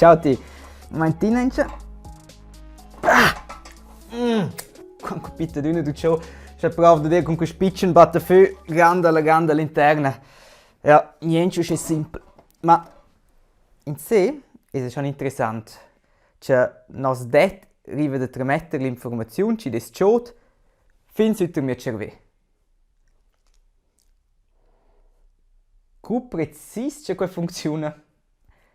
Ciao ti. Momentina incha. Ah! Mm. Quan capita d'üna du ciò, sche prov da dir cun quist pitschen battafö grande alla grande all'interna. Ja, niente uschè simpel. Ma in sé es schon interessant che nos det riva da trametter l'informaziun chi'd es chod fin sü tar mia tscharvè. Cu precis cha quai funcziuna?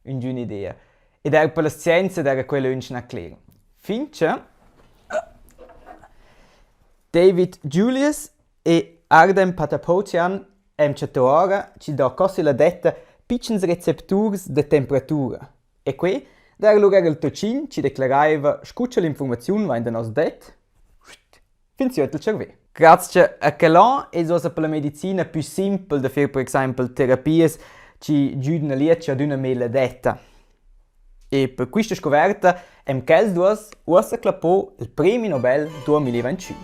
Üngün'idea. Ed eir per la scienza d'eira quella ünch'na cler. Fin cha David Julius e Ardem Patapoutian han chattà ora chi do co sülla detta pitschens recepturs da temperatura. E quai d'eira lura eir il tocin chi decleraiva scu cha l'infurmaziun vain da nos det fin suot il tscharvè. Grazcha a quel on es uossa per la medicina pü simpel da fer per exaimpel terapias chi güdan a lietscher ad üna mela detta. E per quista scuverta hem quels duos uossa clappò il premi Nobel 2021.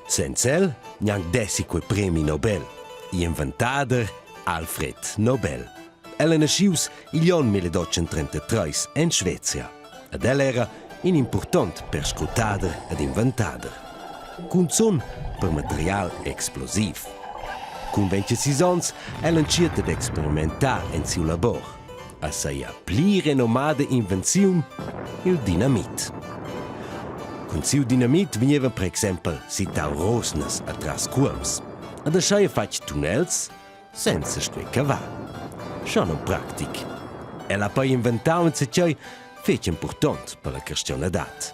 Senza el gnanc dessi quei premi Nobel. Inventader Alfred Nobel. El è naschius igl onn 1833 en Svezia ed el era in impurtont perscrutader ed inventader. Cunzun per material explosiv. Cun 26 onns è el entschiet ad experimentar en siu labor. A saja pli renomada invenziun il dinamit. Cun siu dinamit vegneva per exempel sittau rosnas atras cuolms. Ed aschia fatg tunnels senza stuer cavar. Schon un practic. El ha poi inventau enzatgei fetg impurtont per la cristianadad.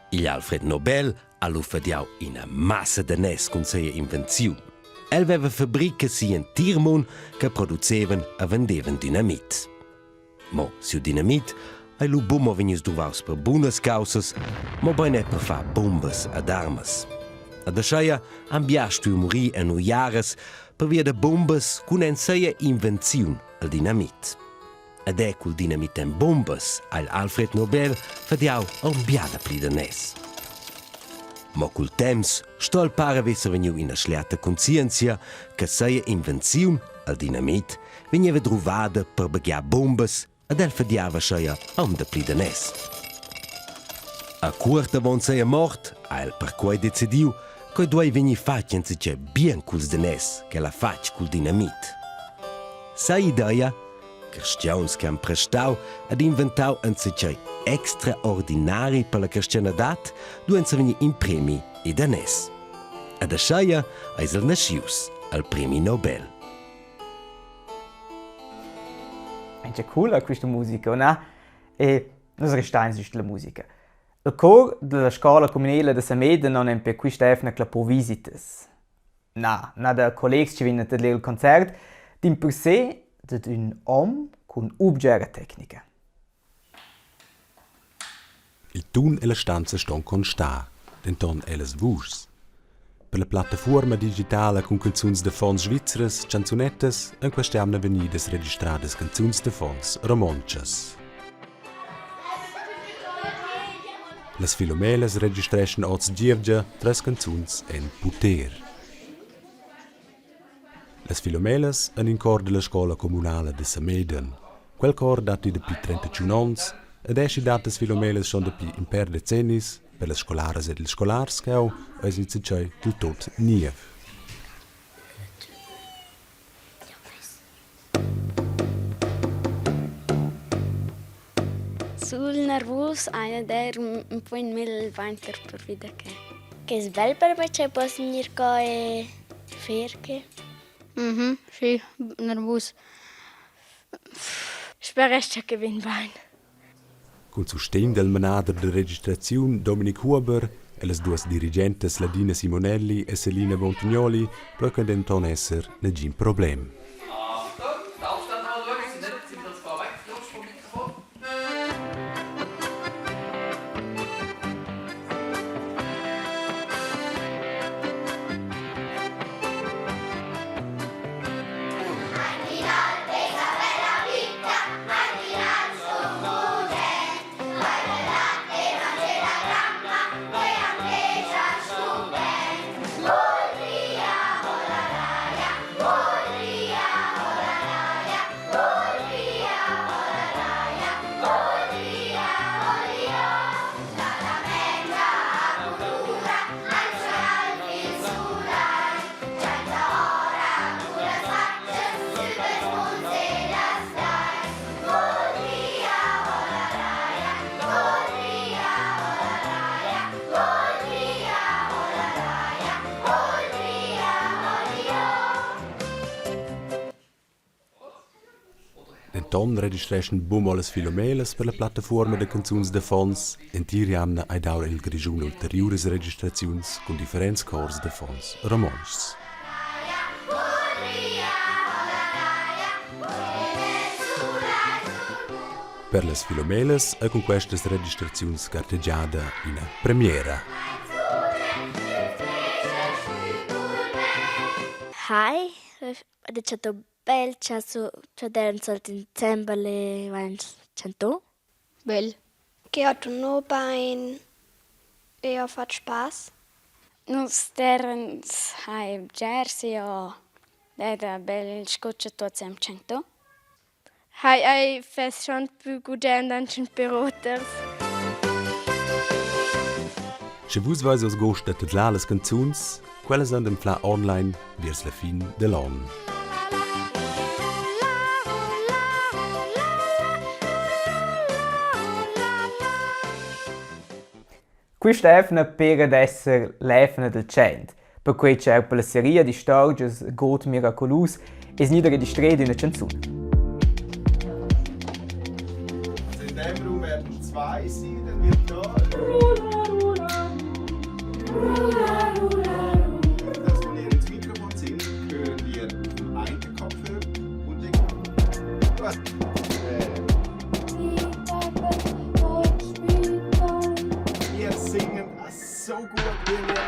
Igl Alfred Nobel ha lu fadiau ina massa daners cun sia invenziun. El veva fabrica si entir mund che producevan e vendevan dinamit. Mo siu dinamit ei lu buca mo vegnius duvraus per bunas caussas, mobein era per far bumbas ed armas. Ed ascheia han biars stuiu murir en uiaras pervia da bumbas cun en seia invenziun el dinamit. Ed è cul dinamit en bumbas ha il Alfred Nobel fadiau aunc bia dapli daners. Mo cul temps sto el para veser vegniu ina schliata conscienzia che seia invenziun al dinamit vegneva druvada per baghiar bumbas ed el fadiava scheia aunc dapli daners. A cuort avon seia mort ha el perquei decidiu ch'ei duei vegnir fatg enzatgei bien culs daners ch'el ha fatg cul dinamit. Sa ideia, carstgauns che han prestau ed inventau enzatgei extraordinari per la cristianadad, duein vegnir in premi e daners. Ed ascheia eis el naschius al premi Nobel. È già cool questa musica, na? E nus restains güst la musica. Il cor della scola communela da Sameden non è per quista efna clappò visitas. Na, na da collegs chi vegnan a tadler il concert, dimpersè dad ün hom cun ubgera tecnica. Il tun e la stanza ston constar, denton era las vuschs. Per la plattafuorma digitala cun canzuns d'affons svizras, chanzunettas, ein quest'jamna vegnidas registradas canzuns d'affons romontschas. Las Filomelas registreschan oz gievgia treis canzuns en puter. Las Filomelas ein in chor dalla scola communala da Samedan. Quel chor datti dapi 31 onns ed eschi dat las Filomelas schon dapi in pèr decennis per las scolaras ed ils scolars cheu eis enzatgei diltut niev. Sul nervus haja der ün po in mel vainter pervi da que. Que es bel per me cha poss gnir co e fer que. Mhm, schi, nervus. Speresch cha que vegn bain. Cun sustegn dal manader da registraziun Dominic Huber e las duas dirigentas Ladina Simonelli e Selina Bontognoli blocan denton esser nagin problem. Denton registreschan buc mo las Filomelas per la plattafuorma da canzuns d'affons, entir'jamna ei dau el Grischun ulteriuras registraziuns cun differents chors d'affons romontschs. Per las Filomelas ei cun questas registraziuns gartegiada ina premiera. Hi, ed è stato bel cha su cha d'eiran solt insembel e vains chantò. Bel. Che ho tunò bain e ho fat spass. Nus d'eirans hai bger sia d'eira bel sco cha tuots hem chantò. Hai ei fess schon pü gugent aunch'ün per oters. Sche vus veis oz gust da tedlar las canzuns, quellas han d'anflar online viers la fin dell'onn. Quista eivna pera d'esser l'eivna dal tschent, perquai ch'eir per la seria d'istorgias God miraculus es gnüda registreda üna chanzun. Also in dem Raum werden zwei sein, dann wird da. Das, wenn ihr ins Mikrofon singt, hören wir vom einen Kopfhörer und den. Gut. Wir singen so gut wie wir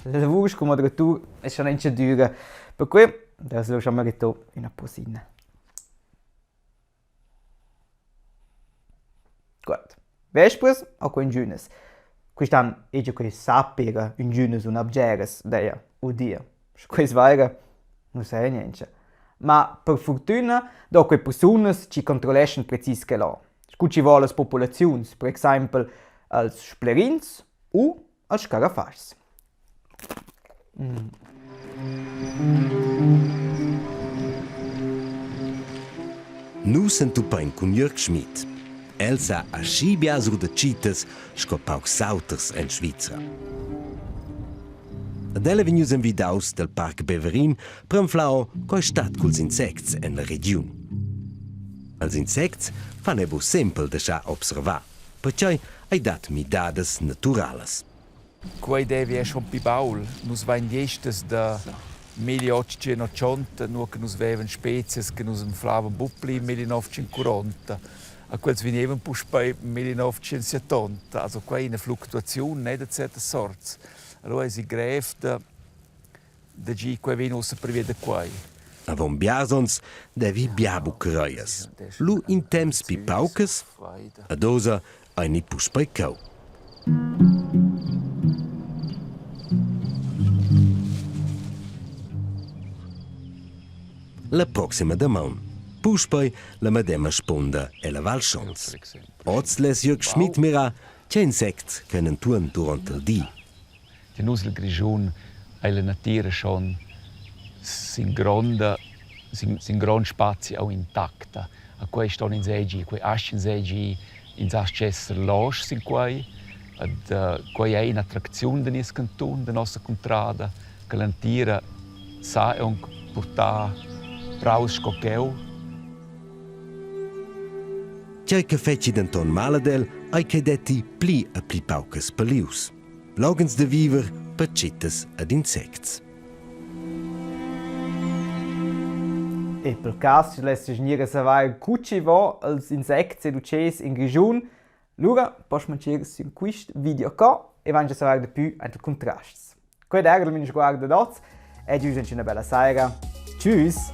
La lavur sco moderatur es schon auncha düra, perquai dess eu schon merito üna posina. Gut. Vespras o cu ingünas. Quist'an hegia quei sappera ingünas u na bgeras, deia udir. Sche quei es vaira, nu saja niencha. Ma per furtüna do quei persunas chi controlleschan precis quel là. Scu chi vo las populaziuns, per exaimpel als splerins u als scarafachs. Nus entupein cun Jörg Schmid. El sa aschi bia sur da cheetahs sco paucs auters en Svizra. Ed el è vegnius envidaus dal Parc Beverin per anflar co ei stat culs insects en la regiun. Els insects fan ei buc sempel da schar observar, pertgei ei dat midadas naturalas. Quei devi era schon pli baul. Nus vein gliestas da 1880, nua che nus vevan spezias che nus anflavan buc pli 1940. A quels vegnevan puspei 1970. Also quei è ina fluctuaziun ne da certas sorts. Allora eisi grev da da gi quei vegn ussa pervia da quei. Avon biars onns devi bia bucchereias. Lu in temps pli paucas, ad osa ein i puspei cheu. La proxima damaun. Puspei la medema spunda ella Val Schons. Oz less Jürg Schmid mirar che insects ch'ein entuorn duront il di. Tier nus el Grischun ei la natira schon sin gronda sin sin grond spazi aunc intacta. A quei ston ins eigi, quei astg'ins eigi, ins astga esser loschs sin quei. Ed quei ei in'attracziun da nies cantun, da nossa cuntrada, che l'entira sa aunc purtar praus sco cheu. Tgei che fetschi denton mal ad el, ei ch'ei detti pli e pli paucas palius. Loghens da viver per tschittas ed insects. E pel cas chi less gnir a savair cu chi vo als insects ed utschels in Grischun, lura poss mancher sün quist video qua e vain a savair dapü aint il cuntrasts. Quai d'eira il mio sguard dad hoz e giüst üna bella saira. Tschüss!